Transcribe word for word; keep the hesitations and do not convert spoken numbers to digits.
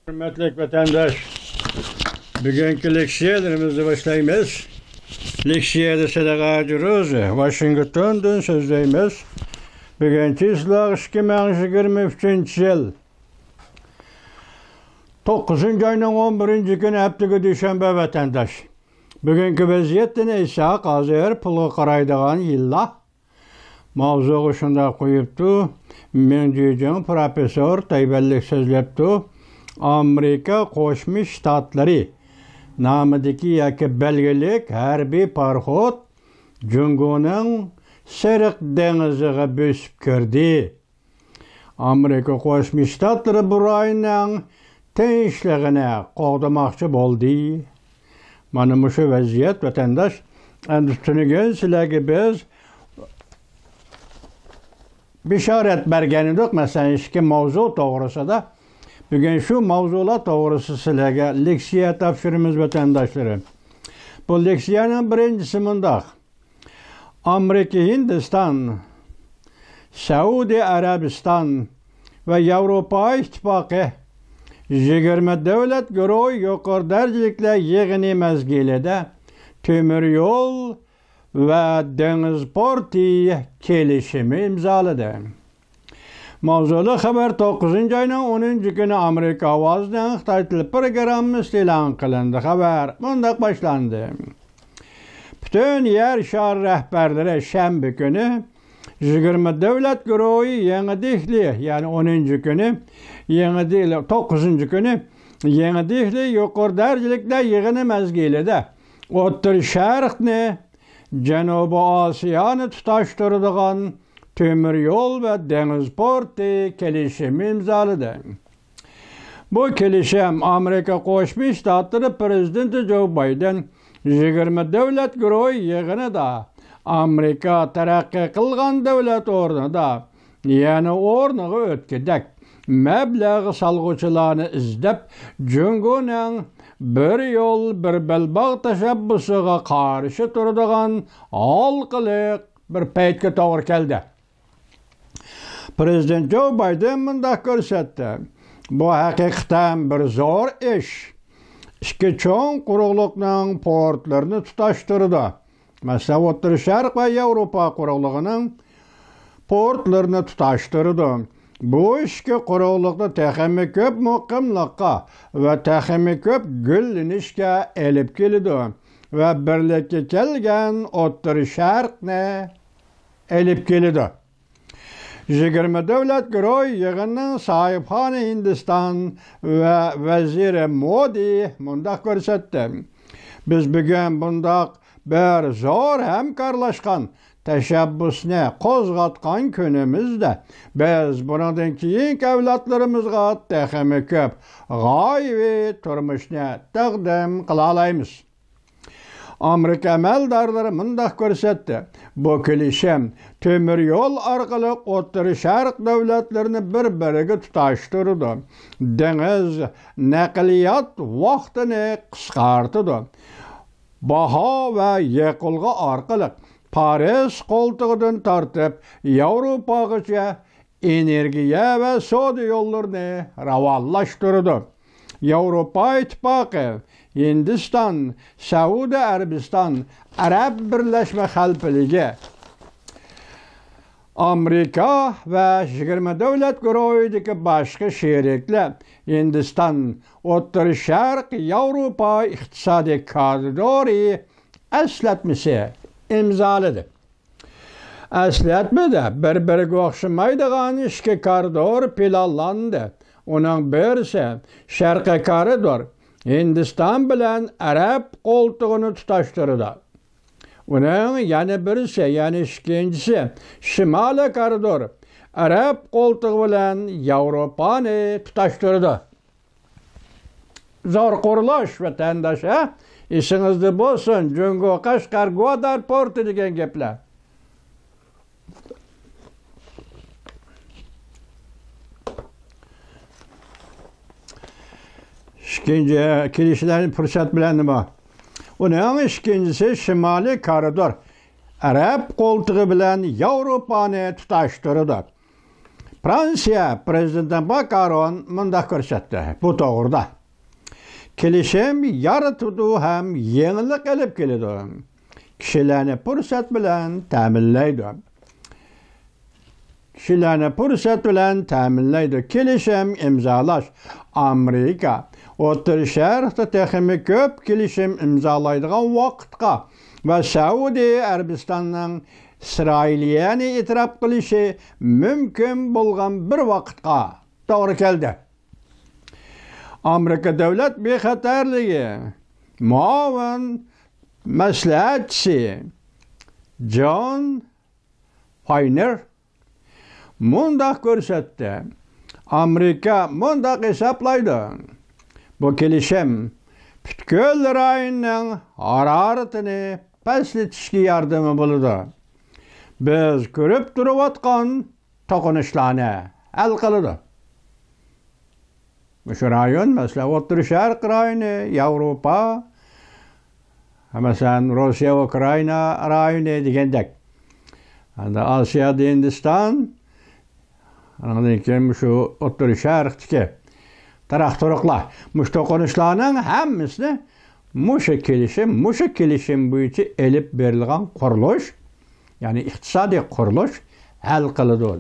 ھۆرمەتلىك ۋەتەنداش، بۈگۈنكى لېكسىيەلىرىمىزنى باشلايمىز. لېكسىيەدە سىلەرگە ھاجىر ئۆزى، ۋاشىنگتوندىن سۆزلەيمىز. بۈگۈن چىسلا ئىككى مىڭ يىگىرمە ئۈچىنچى يىل، توققۇزىنچى ئاينىڭ ئون بىرىنچى كۈنى، ھەپتىگە دۈشەنبە، ۋەتەنداش. بۈگۈنكى ۋەزىيەتتىن ئېيتساق، ھازىر پۇلغا قارايدىغان يىللار. ماۋزۇغا شۇنداق قويۇپتۇ، مېڭ جىجىڭ پروفېسسور تەيۋەنلىك سۆزلەپتۇ، ئامېرىكا قوشما شتاتلىرى نامىدىكى ياكى بەلگىلىك ھەربىي پاراخوت جۇڭگونىڭ سېرىق دېڭىزىغا بۆسۈپ كىردى. ئامېرىكا قوشما شتاتلىرى بۇ رايوننىڭ تىنچلىقىنى قوغدىماقچى بولدى. مانا مۇشۇ ۋەزىيەت، ۋەتەنداش. ئەمدى تۈنۈگۈن سىلەرگە بىز بېشارەت بەرگەن ئىدۇق، مەسىلەن، ئىككى ماۋزۇ توغرىسىدا. بۈگۈن شۇ ماۋزۇلار توغرىسىدا سىلەرگە لېكسىيە تاپشۇرىمىز، ۋەتەنداشلىرىم. بۇ لېكسىيەنىڭ بىرىنچىسى مۇنداق. ئامېرىكا، ھىندىستان، سەئۇدى ئەرەبىستان ۋە ياۋروپا ئىتتىپاقى يىگىرمە دۆلەت گۇرۇھى يۇقىرى دەرىجىلىكلەر يىغىنى مەزگىلىدە تۆمۈر يول ۋە دېڭىز پورتى كېلىشىمى ئىمزالىدى. ماۋزۇلۇق خەۋەر توققۇزىنچى ئاينىڭ ئونىنچى كۈنى ئامېرىكا ئاۋازىنىڭ خىتاي تىل پروگراممىسىدا ئېلان قىلىندى. خەۋەر مۇنداق باشلاندى. پۈتۈن يەر شارى رەھبەرلىرى شەنبە كۈنى يىگىرمە دۆلەت گۇرۇھى يېڭى دېھلى، يەنى ئونىنچى كۈنى، يېڭى دېھلى، توققۇزىنچى كۈنى يېڭى دېھلى يۇقىرى دەرىجىلىكلەر يىغىنى مەزگىلىدە ئوتتۇرا شەرقنى، جەنۇبىي ئاسىيانى تۇتاشتۇرىدىغان تۆمۈر يول ۋە دېڭىز پورتى كېلىشىمى ئىمزالىدى. بۇ كېلىشىم ئامېرىكا قوشما شتاتلىرى پىرېزىدېنتى جو بايدېن يىگىرمە دۆلەت گۇرۇھى يىغىنىدا ئامېرىكا تەرەققىي قىلغان دۆلەت ئورنىدا يەنە ئورنىغا ئۆتكۈدەك مەبلەغ سالغۇچىلارنى ئىزدەپ، جۇڭگونىڭ بىر يول، بىر بەلباغ تەشەببۇسىغا قارشى تۇرىدىغان ھالقىلىق بىر پەيتكە توغرا كەلدى. پىرېزىدېنت جو بايدېن مۇنداق كۆرسەتتى، بۇ ھەقىقەتەن بىر زور ئىش. ئىككى چوڭ قۇرۇقلۇقنىڭ پورتلىرىنى تۇتاشتۇرىدۇ. مەسىلەن، ئوتتۇرا شەرق ۋە ياۋروپا قۇرۇقلۇقىنىڭ پورتلىرىنى تۇتاشتۇرىدۇ. بۇ ئىككى قۇرۇقلۇقنى تېخىمۇ كۆپ مۇقىملىققا ۋە تېخىمۇ كۆپ گۈللىنىشكە ئېلىپ كېلىدۇ ۋە بىرلىككە كەلگەن ئوتتۇرا شەرقنى ئېلىپ كېلىدۇ. يىگىرمە دۆلەت گۇرۇھى يىغىنىنىڭ ساھىبخانى ھىندىستان ۋە ۋەزىرى مودى مۇنداق كۆرسەتتى، بىز بۈگۈن بۇنداق بىر زور ھەمكارلاشقان تەشەببۇسنى قوزغاتقان كۈنىمىزدە، بىز بۇنىڭدىن كېيىنكى ئەۋلادلىرىمىزغا تېخىمۇ كۆپ غايىۋى تۇرمۇشنى تەقدىم قىلالايمىز. ئامېرىكا ئەمەلدارلىرى مۇنداق كۆرسەتتى، بۇ كېلىشىم تۆمۈر يول ئارقىلىق ئوتتۇرا شەرق دۆلەتلىرىنى بىر-بىرىگە تۇتاشتۇرىدۇ، دېڭىز نەقلىيات ۋاقتىنى قىسقارتىدۇ، باھا ۋە يېقىلغۇ ئارقىلىق پارس قولتۇقىدىن تارتىپ ياۋروپاغىچە ئېنېرگىيە ۋە سودا يوللىرىنى راۋانلاشتۇرىدۇ. ياۋروپا ئىتتىپاقى، ھىندىستان، سەئۇدى ئەرەبىستان، ئەرەب بىرلەشمە خەلىپىلىكى، ئامېرىكا ۋە يىگىرمە دۆلەت گۇرۇھىدىكى باشقا شېرىكلەر، ھىندىستان، ئوتتۇرا شەرق، ياۋروپا ئىقتىسادىي كارىدورى ئەسلەتمىسى ئىمزالىدى. ئەسلەتمىدە بىر-بىرىگە ئوخشىمايدىغان ئىككى كارىدور پىلانلاندى. ئۇنىڭ بىرسى شەرقىي كارىدور، ھىندىستان بىلەن ئەرەب قولتۇقىنى تۇتاشتۇرىدۇ. ئۇنىڭ يەنە بىرسى، يەنى ئىككىنچىسى شىمالىي كارىدور، ئەرەب قولتۇقى بىلەن ياۋروپانى تۇتاشتۇرىدۇ. زور قۇرۇلۇش، ۋەتەنداش، ھە؟ ئېسىڭىزدە بولسۇن، جۇڭگو، قەشقەر، گۇۋادار پورتى دېگەن گەپلەر. ئىككىنچى كېلىشلەرنى پۇرسەت بىلەن نېمە؟ ئۇنىڭ ئىككىنچىسى شىمالىي كارىدور. ئەرەب قولتۇقى بىلەن ياۋروپانى تۇتاشتۇرىدۇ. فرانسىيە پرېزىدېنتى ماكرون مۇنداق كۆرسەتتى بۇ توغرىدا: كېلىشىم يارىتىدۇ ھەم يېڭىلىق ئېلىپ كېلىدۇ. كىشىلەرنى پۇرسەت بىلەن تەمىنلەيدۇ. كىشىلەرنى پۇرسەت بىلەن تەمىنلەيدۇ. كېلىشىم ئىمزالاش ئامېرىكا ئوتتۇرا شەرقتە تېخىمۇ كۆپ كېلىشىم ئىمزالايدىغان ۋاقىتقا ۋە سەئۇدى ئەرەبىستاننىڭ ئىسرائىلىيەنى ئېتىراپ قىلىشى مۇمكىن بولغان بىر ۋاقىتقا توغرا كەلدى. ئامېرىكا دۆلەت بىخەتەرلىكى مۇئاۋىن مەسلىھەتچىسى جون فاينېر مۇنداق كۆرسەتتى: ئامېرىكا مۇنداق ھېسابلايدۇ، بۇ كېلىشىم پۈتكۈل رايوننىڭ ھارارىتىنى پەسلىتىشكە ياردىمى بولىدۇ. بىز كۆرۈپ تۇرۇۋاتقان توقۇنۇشلارنى ھەل قىلىدۇ. مۇشۇ رايون، مەسىلەن، ئوتتۇرا شەرق رايونى، ياۋروپا، مەسىلەن، روسىيە، ئۇكرائىنا رايونى دېگەندەك. ئەمدى ئاسىيادا ھىندىستان، ئاندىن كېيىن مۇشۇ ئوتتۇرا شەرقتىكى تاراق-تۇرۇقلار، مۇشۇ توقۇنۇشلارنىڭ ھەممىسىنى مۇشۇ كېلىشىم، مۇشۇ كېلىشىم بويىچە ئېلىپ بېرىلغان قۇرۇلۇش، يەنى ئىقتىسادىي قۇرۇلۇش ھەل قىلىدۇ.